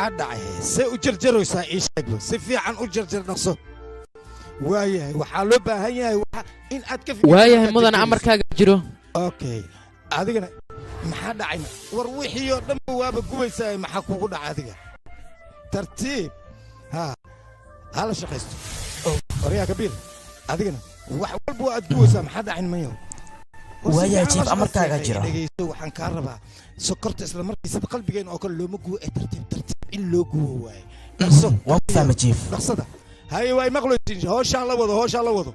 Maxaa dhacay? See u jarjaraysaa? Ii sheegba, si fiican u jarjar, dhaqso. Waayahay, waxaa loo baahan yahay waxa in aad ka fikirto Waayahay markaad mudane, jarjarayso. Amarkaaga jiro. Okay, adigana maxaa dhacay? War wixii oo dhanba waaba gubaysaa. Maxaa kugu dhacay adiga? Tartiib, ha hala shaqaysto. Waryaa Kabiir, adigana wax walba waa aad gubaysaa. Maxaa dhacay, mayo? Waayahay jiif, amarkaaga jiro. Dhegayso, waxaan kaa rabaa sokorta isla markii sida qalbigeen oo kale looma gubo ee tartiib tartiib in loo gubo waaye. Dhaqso. Waan ku fahmay, jiif. Dhaqsada. Haye, waa maqlaysiin. Howshaan la wado, howshaan la wado.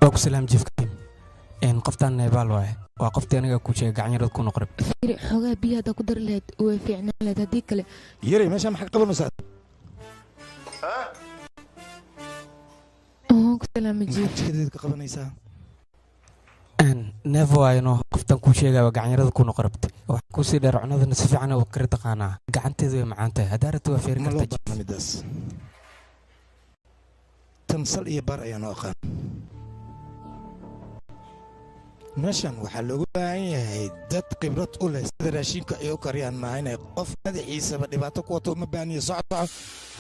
Waa ku salaam, jiifka. Qoftaan neebaal waaye, waa qoftii aniga ku sheegay gacanyarad ku noqrib. Fiiri, xoogaa biyo haddaa ku dari lahayd way fiicnaan lahayd, haddii kale. Yaray, meeshaan maxaa ka qabanaysaa? Waan ku salaamay, jiif. Maxaad jikadeeda ka qabanaysaa? Neef waayno, qoftan kuu sheegaya waa gacanyarada ku noqrabta. Waxaa kusii dheer, cunadana si fiican u kari taqaanaa, gacanteedu way macaan tahay. Haddaa rabto waa feeri Ma loo kartaa. baahna midaas. Tan sal iyo bar ayaan u aqaan. Meeshan waxaa loogu baahan yahay dad khibrad u leh sida raashinka ay u kariyaan, maaha qof madaxiisaba dhibaato ku wato. Uma baahniyo. Soco, soco,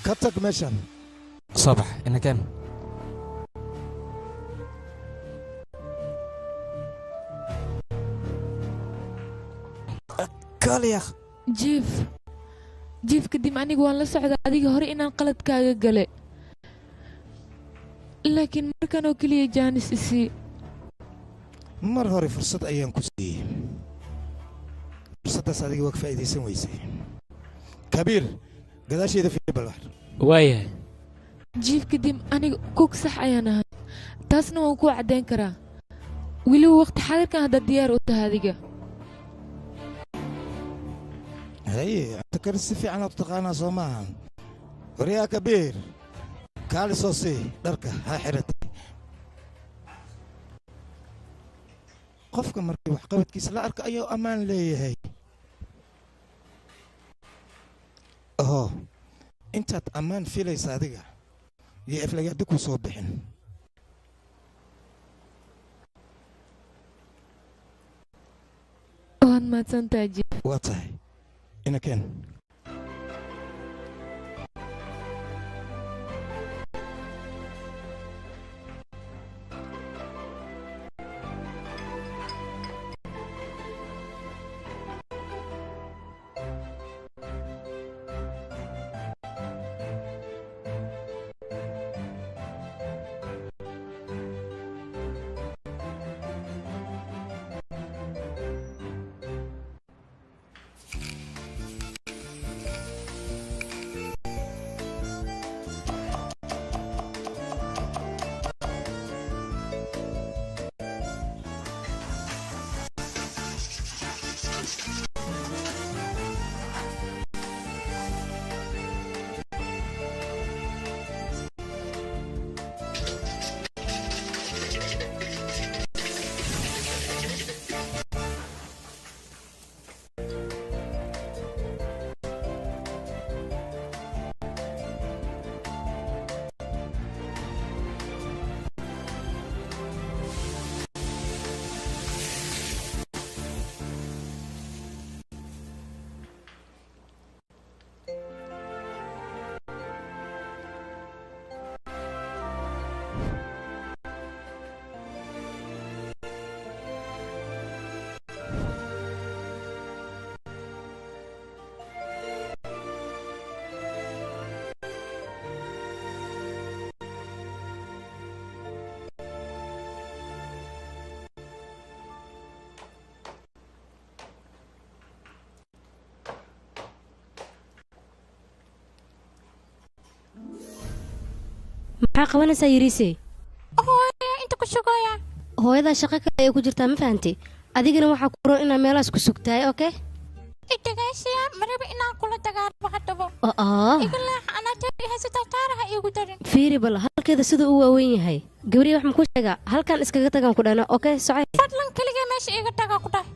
ka tag meeshan. Soo bax, inakeen. Kaaliya. Jiif, jiif, kadib aniga waan la socdaa adiga hore inaan qaladkaaga gale, laakiin markan oo keliya jaanis isii. Mar hore fursad ayaan ku siiyey, fursaddaas adiga waa ka faa'iidaysan weysay. Kabiir, gadaasheeda fiiri bal wax. Waayahay. Jiif, kadib aniga kug sax ayaan ahay, taasna waan kuu caddayn karaa. Weliba waqti xaadirkan haddaad diyaar u tahay adiga. Haye, cunto karis si fiican aad u taqaanaa, soo maahan? Waryaa Kabiir, kaali soo sii dharka ha xiratay. Qofka markii waxqabadkiisa la arko ayuu ammaan leeyahay. Oho, intaad ammaan filaysa adiga iyo aflagaado kuu soo bixin. Waad mahadsantahay, jiif. Waa tahay, inakeen. Maxaa qabanaysaa, yariisey? Hooyo, inta ku sugaya. Hooyadaa shaqo kale ay ku jirtaa, ma fahantay? Adigana waxaa ku roon inaa meelahaas ku sugtahay, okay? Idhegaysiya, maraba inaan kula dagaalamo haddaba. Oo. Iga leex, anaa taari haysataa, taaraha iigu darin. Fiiri bal halkeeda siduu u waaweyn yahay. Gabriya, wax ma kuu sheegaa? Halkan iskaga tagaan ku dhana, okay? Socay. Fadlan keligee meesha iiga tagaa ku dhahay.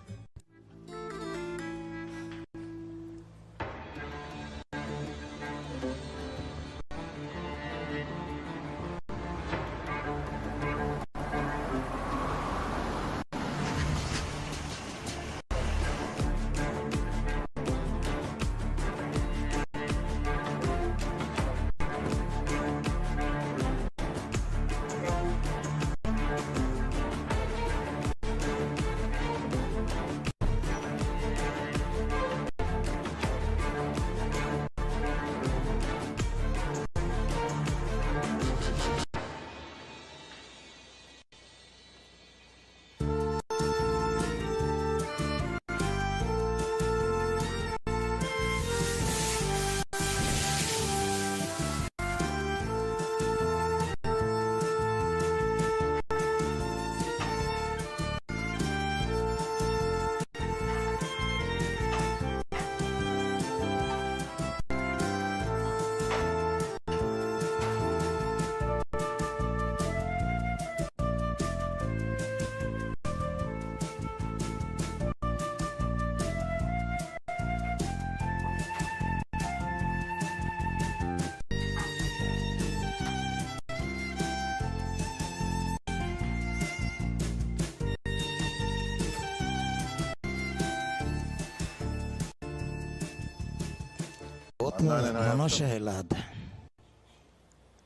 Abootada ma nooshahay ilaa hadda?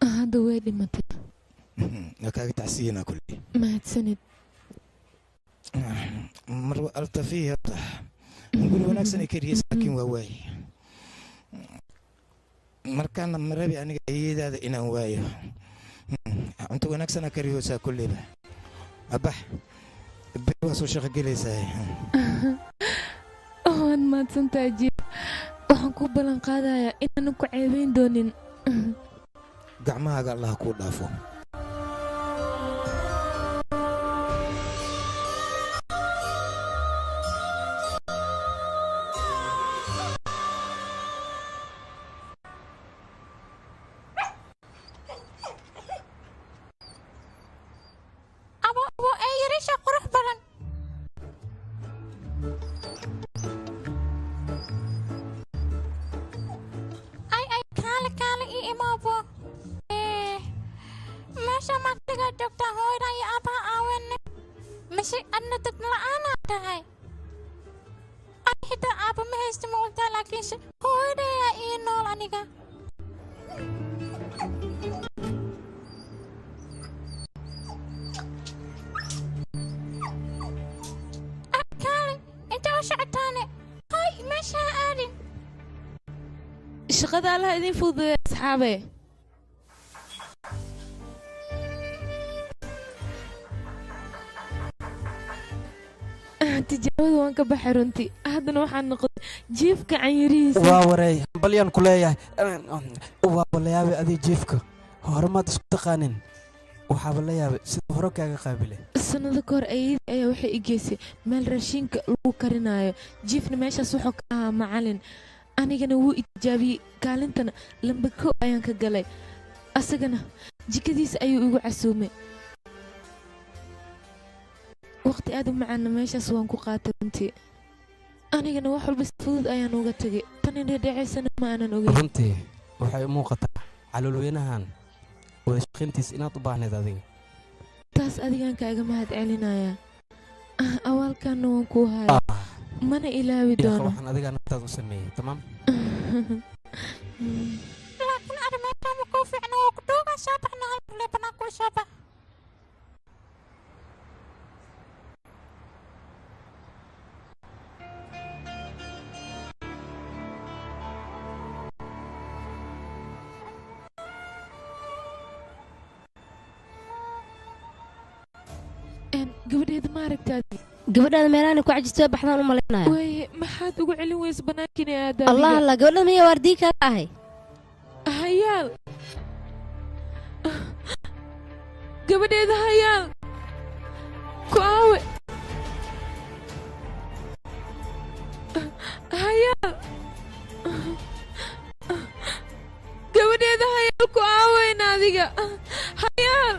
Hadda way dhimatay. Waa kaaga tacsiyanaa kulli. Mahadsanid. Mar altafihi horta guri wanaagsan ay kariyeysa, laakiin waa waaye markaana ma rabi aniga ayeedaada inaan waayo. Cunto wanaagsanaa kariyoosaa kulleyba. Abax, beri waa soo shaqo gelaysaa. Waad mahadsantahay jiif. Waxaan ku ballan qaadayaa inaanan ku ceebayn doonin. Gacmahaaga Allah kuu dhaafo. Abo, abo, ee yarisha qurux badan. Ay, ay, kaale, kaale ii imaabo. Ee, meesha makliga joogtaa hooyada iyo aabaha aaweenne. Mise adna dad la'aanaa tahay? Ay, xitaa aabba ma haysto ma ogtaa, laakiinse hooyadayaa ii nool aniga. Ay, kaale, inta u socotaane. Hay, meesha ha aadin. Shaqada allaha idin fududeeya, asxaabe. Tijaabada waan ka baxay runtii. Haddana waxaan noqday jiifka canyarihiisa. Waa wareey, hambalyaan ku leeyahay. Waaba la yaabay adiga jiifka hore maad isku taqaanin. Waxaaba la yaabay sida hore kaaga qaabile. Sanado ka hor ayadii ayaa waxay i geysay meel raashinka lagu karinayo. Jiifna meeshaas wuxuu ka ahaa macalin. Anigana wuu i tijaabiyey, kaalintana lamba kow ayaan ka galay. Asagana jikadiisa ayuu igu casuumay. Waqti aad u macaanna meeshaas waan ku qaatay runtii. Anigana wax walba si fudud ayaan uga tegay. Tan inay dhacaysana ma aanan ogeyn. Runtii waxay u muuqataa caloolweynahan wada shaqayntiis inaad u baahnayd adiga. Taas adigaan kaaga mahad celinayaa. Ah, awaalkaana waan kuu hayaa, mana ilaawi Yaqa, doono. Waxaan adigaa naftaada u sameeyey, tamaam. Laakiin ari meesha ma kuu fiicna, waa ku dhuugaa. Soo baxna hal marle banaanka u soo bax. Gabadheeda ma aragta adiga? Gabadhaada meelahan ku cajistay baxdaan u malaynaya. Waaye, maxaad ugu celin weysa banaanka inay aadaan? Allah allah, gabadha miya waardii kaaga ahay? Hayaal, gabadheeda hayaal ku aawe? Hayaal, gabadheeda hayaal ku aaweyna adiga? Hayaal,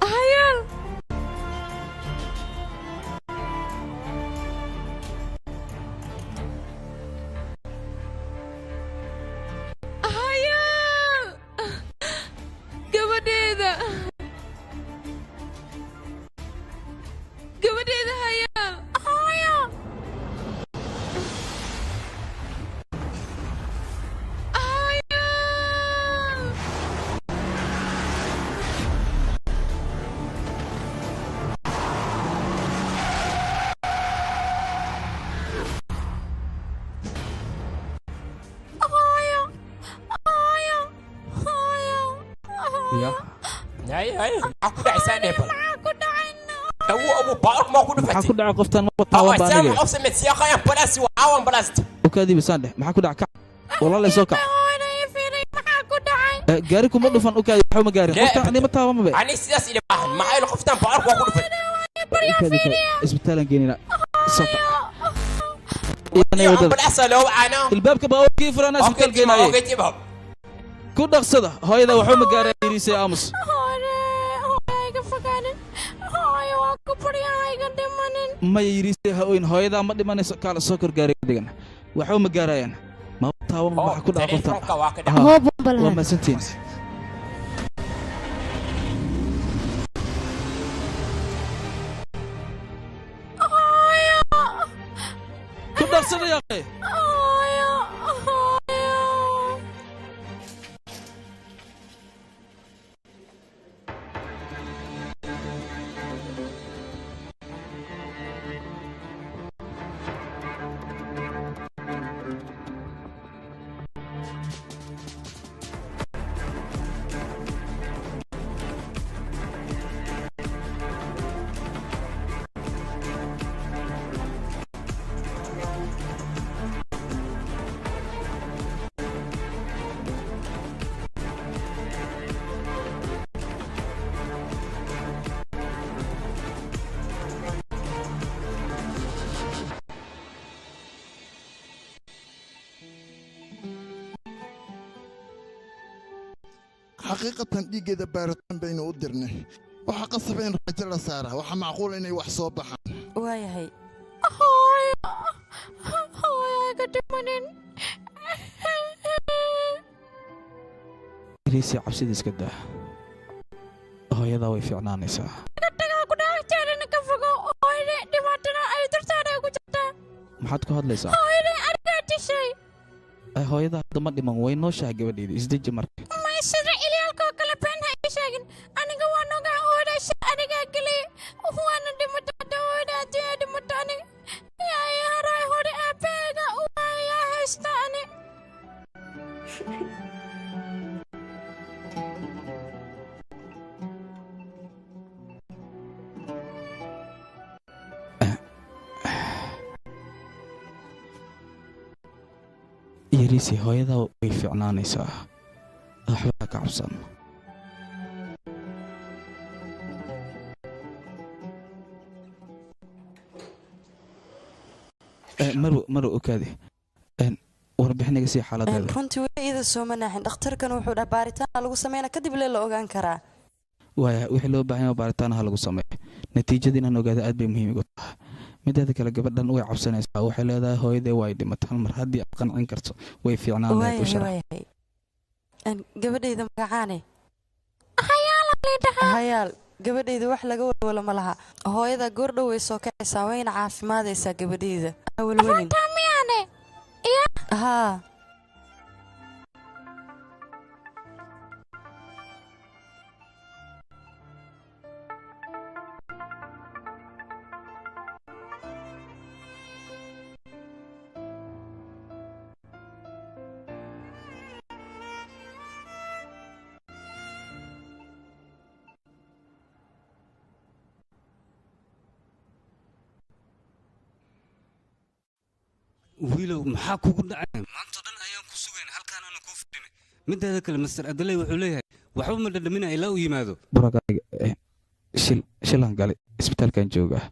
hayaal. Hayaal, gabadheeda, gabadheeda hayaal. Hooyo. Hayaal. Hooyo, hooyo, hooyo. Ya. Hay hay, maxaa ku dhacay saan bal? Maxaa ku dhacayna? Awu abu baalku ma ku Maxaa dhufatay? ku dhacay qoftan? Ma taawan baa Sama aniga. qof sameed siyaqa ambalaas waa caawa ambalaas. Ukaadii bisaan dheh. Maxaa ku dhacay? Kac. Walaalay, soo kac. Hooyada ii fiiray, maxaa ku dhacay? Gaari kuma dhufan, ukaadi, waxba ma gaarin. Qoftan ani ma taawan mabe. Ani sidaas ila baahan, maxaa yeelay qoftan baalku waa ku dhufan. Ukaadi, ukaadi. Isbitaalaan geynina. Soo kac. Iyaanay wadada. Ambalaas loo wacaano. Ilbaabka baabuurkii furana, isbitaal geenaaye. Okay, tiba. Ku dhaqsada. Hooyada waxba ma gaarin, yiriisay aamus. Hooyo, hooyo, iga fogaanin. Hooyo, waa ku baryaa, ha iga dhimanin. Maya yiriisay, ha oyn, hooyadaa ma dhimanayso. Kaala soo kor gaariga degan. Waxba ma gaarayaan. Ma taawan, waxa ku dhacay qoftan? Telefoonka waa ka dhacay. Aha. Hoob balaha. Waa mahadsantihiin. Hooyo. Ku dhaqsada yaaqe. Hooyo. Xaqiiqatan dhiiggeeda baaritaan baynu u dirnay. Waxaa qasaba in raajo la saaraa. Waxaa macquul inay wax soo baxaan. Waayahay. Hooyo, hooyo iga dhimanin. Yariisi, cabsida iska daa. Hooyadaa way fiicnaanaysaa. Iga tagaa ku dhaagteedana ka fogo. Hooyada dhibaatana ay dartaada ku jirtaa. Maxaad ku hadlaysaa? Hooyada anigaa dishay. Hooyada hadda ma dhiman, way nooshaha gabadheeda. Isdeji marka. May sida ilyaalkoo kale been ha ii sheegin. Aniga waan ogaa hooyada shil anigaa geliyey. Waana dhimata hadda hooyada haddii ay dhimato aniga. Yaa ii haray hore aabahayga waa yaa haysta ani. Yariisi, hooyadaa way fiicnaanaysaa. Waxba ka cabsan. Marwo, marwo, okaadi. Warbixin iga sii xaaladeeda. Runtii weli iyada sooma naaxin. Dhakhtarkan wuxuu dhaha baaritaan lagu sameyna kadib lee la ogaan karaa. Waaya, wixii loo baahan yahay baaritaanaha lagu sameeyo. Natiijada inaan ogaado aad bay muhiim igu tahay. Mideeda kale gabadhan way cabsanaysaa. Waxay leedahay hooyadee waa ay dhimatay. Hal mar haddii aad qancin karto way fiicnaan lahayd u Waayahay sharax. waayahay. Gabadhayda magacaane? Hayaal lidhahaa. Hayaal, gabadhayda wax laga walwalo ma laha. Hooyada goordhow way soo kacaysaa wayna caafimaadaysaa gabadhayda. Ha walwalin. Runtaa miyaane? Iya. Haa. Wiilow, maxaa kugu dhacay? Maanta dhan ayaan ku sugayn halkaan aanan kuu fadhinay. Mideeda kale Master Adaley wuxuu leeyahay waxba ma dhadhamina ilaa uu yimaado. Burakayga, shil shilaan galay, isbitaalkan joogaa.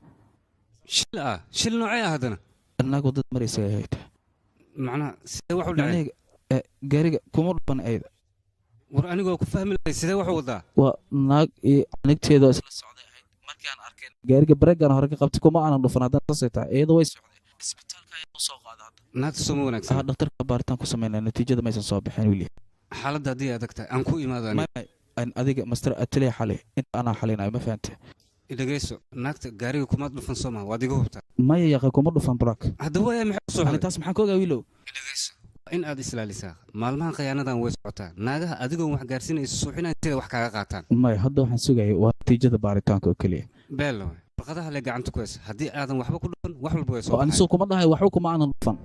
Shil ah? Shil noocee ah haddana? Annagu dad maraysa ahayd. Macnaha sidee wax u dhacay? Macnahayga, gaariga kuma dhufan ayda. War anigoo ku fahmi lahay sidee wax u wadaa. Waa naag iyo anigteeda oo isla socday ahayd. Markii aan arkay gaariga bareegaan hore ka qabtay kuma aanan dhufan, haddana saasay tahay iyada way socday. Isbitaalka ayaa u soo qaaday hadda. Naagta sooma wanaagsan? Dhakhtarka baaritaan ku sameynaa, natiijada maysan soo bixin weli. Xaaladda haddii adag tahay aan ku imaado aniga. May adiga Master Atelier xali inta anaa xalinayo, ma fahantay? Dhegeyso, naagta gaariga kumaad dhufan soo maha? Waad iga hubtaa. Maya yaqa, kuma dhufan Burak. Hadda waaya maxay u Ani socday? Taas maxaan ka ogaa wiilow? Dhegeyso, waa in aad islaalisaa. Maalmahan khiyaanadan way socotaa. Naagaha adigoon wax gaarsiinaysa suuxinaya sida wax kaaga qaataan. Maya, hadda waxaan sugayay waa natiijada baaritaanka oo keliya. Beelo warqadaha le gacanta ku haysa. Haddii aadan waxba ku dhufan wax walba way soo Oo ani baxayan. soo kuma dhahay waxba kuma aanan dhufan.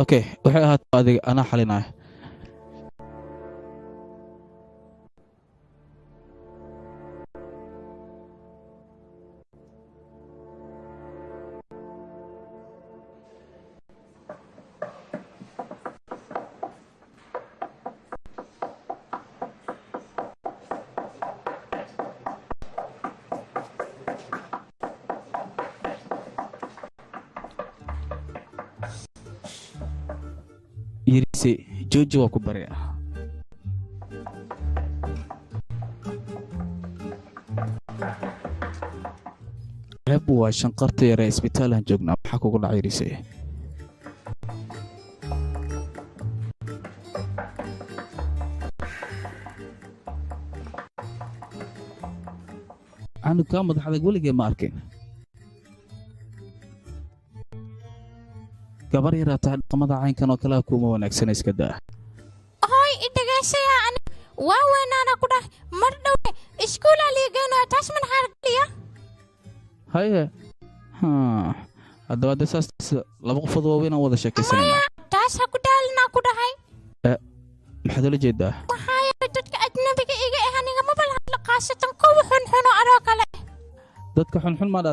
Okay, waxay ahaatay adiga anaa xalinaya. Yariise, jooji, waa ku baryaa. Ceeb waa shanqarta yare, isbitaalaan joognaa. Maxaa kugu dhacay yariise? Canug kaa madax adag weligee ma arkin. Gabar yaraa tahay, dhaqamada caynkan oo kalea kuuma wanaagsana, iska daa. Hooy, i dhegaysayaa ani waa weynaana ku dhahay mar dhowe iskuulaa liigeynaya taas man xaargeliya. Haye, haddaba dee saas laba qofood waaweyn aan wada sheekaysanayna. Taas ha ku daalinaa ku dhahay. Maxaad ula jeedaa? Maxaa yeelay dadka ajnabiga iga eh aniga maba la hadlo, khaasatan kuwa xunxuno anoo kale. Dadka xunxun ma dha.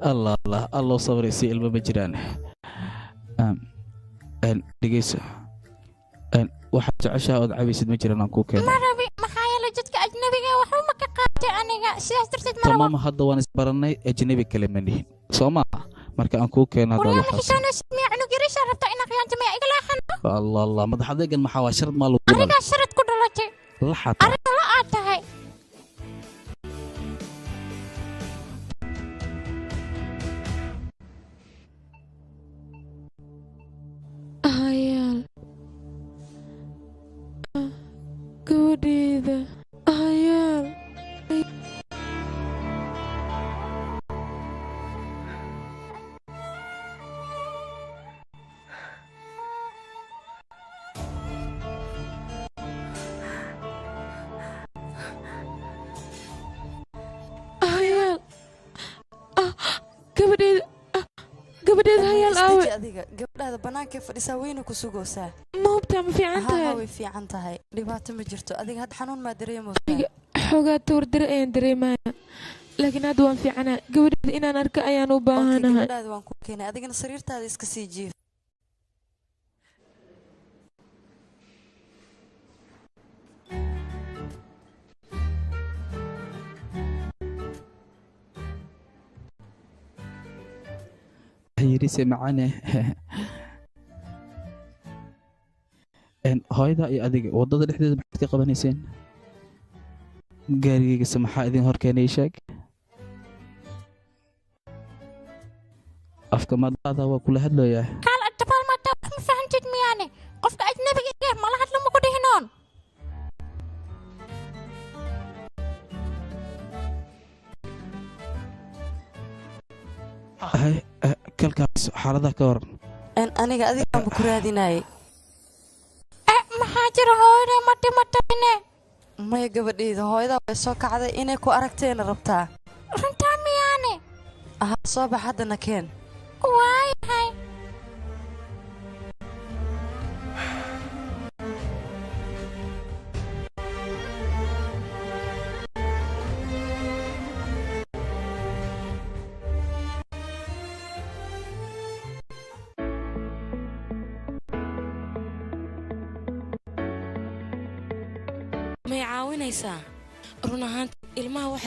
Allah allah allow sabray si ilmo ma jiraan. Dhegeyso, waxaad jeceshaha ood cabaysid ma jiraan aan kuu keeno? Ma rabi, maxaa yeelay dadka ajnabiga waxba ma ka qaatay aniga, sidaas darteed ma rabo. Tamaam, hadda waan isbaranay, ajnabi kale ma nihin soo maaha? Marka aan kuu keeno haddaad Waryaa, ma waxaas xishoonaysid miya cunug yariis? Wiilasha rabta inaa khiyaanto maya igala xano. Allah Allah, madax adeegan maxaa waa sharad maa lagu dhalay? Adigaa sharad ku dhalatay. La xataa. Ariga la aad tahay. Hayaal, gabadheyda, hayaal. Hayaal, gabadheyda, gabadheyda hayaal aawe. Isdeji adiga, gabadhaada bannaankay fadhisaa, weyna ku sugaysaa. Ma hubtaa, ma fiican Haa, tahay? haa, way fiican tahay, dhibaato ma jirto. Adiga hadda xanuun maa dareemaysaa? Aniga xoogaa tawardare ayaan dareemaya, laakiin hadda waan fiicanaa. Gabadheyda inaan arko ayaan u Okay, baahanahay. gabadhaada waan ku keenay, adigana sariirtaada iska sii jiif. Yirise macaane. Hooyada iyo adiga waddada dhexdeeda maxaad ka qabanayseen? Gaarigaygase maxaa idin horkeenay? Sheeg afka madaada waa kula hadlayaa. Kaal dabaal maataa, wax ma fahantid miyaane? Qofka ajnabiga eh mala hadlo ma ku dhihinoon. Hay, kalkaas xaaladaha ka waran. Aniga adigaanba ku raadinayay. Maxaa jira? Hooyaday ma dhimatayne? Maya gabadheyda, hooyadaa way soo kacday, inay ku aragtayna rabtaa. Runtaa miyaane? Aha, soo bax haddana keen. Waayahay. May caawinaysaa run ahaanta ilmaha waxay